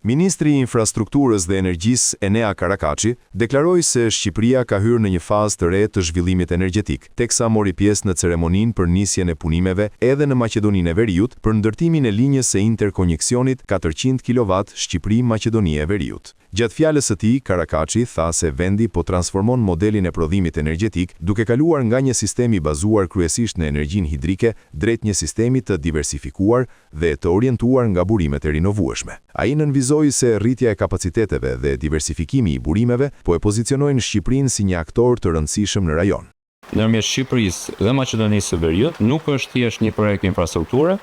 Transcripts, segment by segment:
Ministri i Infrastrukturës dhe Energjisë, Enea Karakaçi, deklaroi se Shqipëria ka hyrë në një fazë të re të zhvillimit energjetik, teksa mori pjesë në ceremoninë për nisjen e punimeve edhe në Maqedoninë e Veriut për ndërtimin e linjës së interkonjeksionit 400 kilovat Shqipëri-Maqedoni e Veriut. Gjatë fjalës së tij, Karakaçi tha se vendi po transformon modelin e prodhimit energjetik, duke kaluar nga një sistem i bazuar kryesisht në energjinë hidrike drejt një sistemi të diversifikuar dhe të orientuar nga burimet e rinovueshme. Ai nënvizoi se rritja e kapaciteteve dhe diversifikimi i burimeve po e pozicionojnë Shqipërinë si një aktor të rëndësishëm në rajon. Ndërmjet Shqipërisë dhe Maqedonisë së Veriut nuk është thjesht një projekt infrastrukture,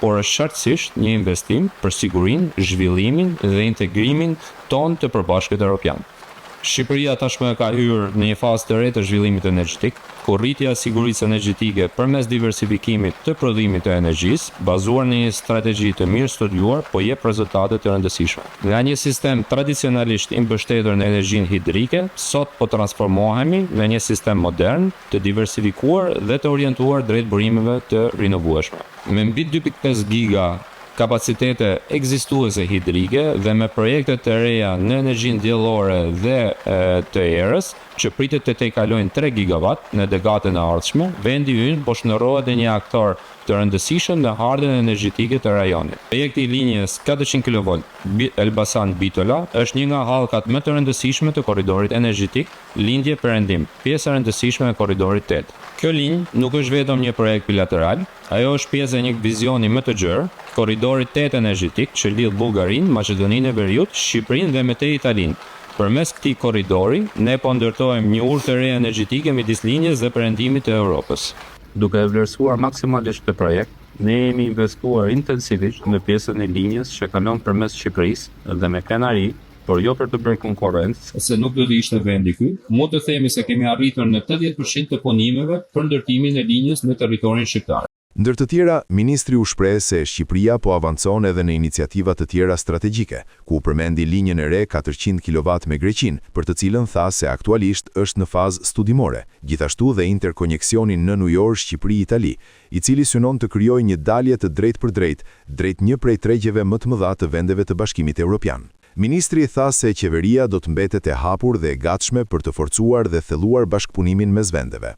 por është qartësisht një investim për sigurinë, zhvillimin dhe integrimin tonë të përbashkët europian. Shqipëria tashmë ka hyrë në një fazë të re të zhvillimit energjetik, ku rritja e sigurisë energjetike përmes diversifikimit të prodhimit të energjisë, bazuar në një strategji të mirëstudiuar, po jep rezultate të rëndësishme. Nga një sistem tradicionalisht i mbështetur në energjinë hidrike, sot po transformohemi në një sistem modern, të diversifikuar dhe të orientuar drejt burimeve të rinovueshme. Me mbi 2,5 giga kapacitete ekzistuese hidrike dhe me projekte të reja në energjinë diellore dhe të erës, që pritet të tejkalojnë 3 gigawatt në dekadën e ardhshme, vendi ynë po shndërrohet në një aktor të rëndësishëm në hartën energjetike të rajonit. Projekti i linjës 400 kilovolt Elbasan-Bitola është një nga hallkat më të rëndësishme të korridorit energjetik Lindje-Perëndim, pjesë e rëndësishme e Korridorit 8. Kjo linjë nuk është vetëm një projekt bilateral, ajo është pjesë e një vizioni më të gjerë, Korridorit 8 energjetik që lidh Bullgarinë, Maqedoninë e Veriut, Shqipërinë dhe më tej Italinë. Përmes këtij korridori, ne po ndërtojmë një urë të re energjetike midis Lindjes dhe Perëndimit të Europës. Duke e vlerësuar maksimalisht këtë projekt, ne jemi investuar intensivisht në pjesën e linjës që kalon përmes Shqipërisë dhe me krenari, por jo për të bërë konkurrencë, se nuk do të ishte vendi ky, mund të themi se kemi arritur në 80% të punimeve për ndërtimin e linjës në territorin shqiptar. Ndër të tjera, ministri u shpreh se Shqipëria po avancon edhe në iniciativa të tjera strategjike, ku përmendi linjën e re 400 kilovat me Greqinë, për të cilën tha se aktualisht është në fazë studimore, gjithashtu dhe interkonjeksionin nënujor Shqipëri-Itali, i cili synon të krijojë një dalje të drejtpërdrejtë drejt një prej tregjeve më të mëdha të vendeve të Bashkimit Evropian. Ministri tha se qeveria do të mbetet e hapur dhe e gatshme për të forcuar dhe thelluar bashkëpunimin mes vendeve.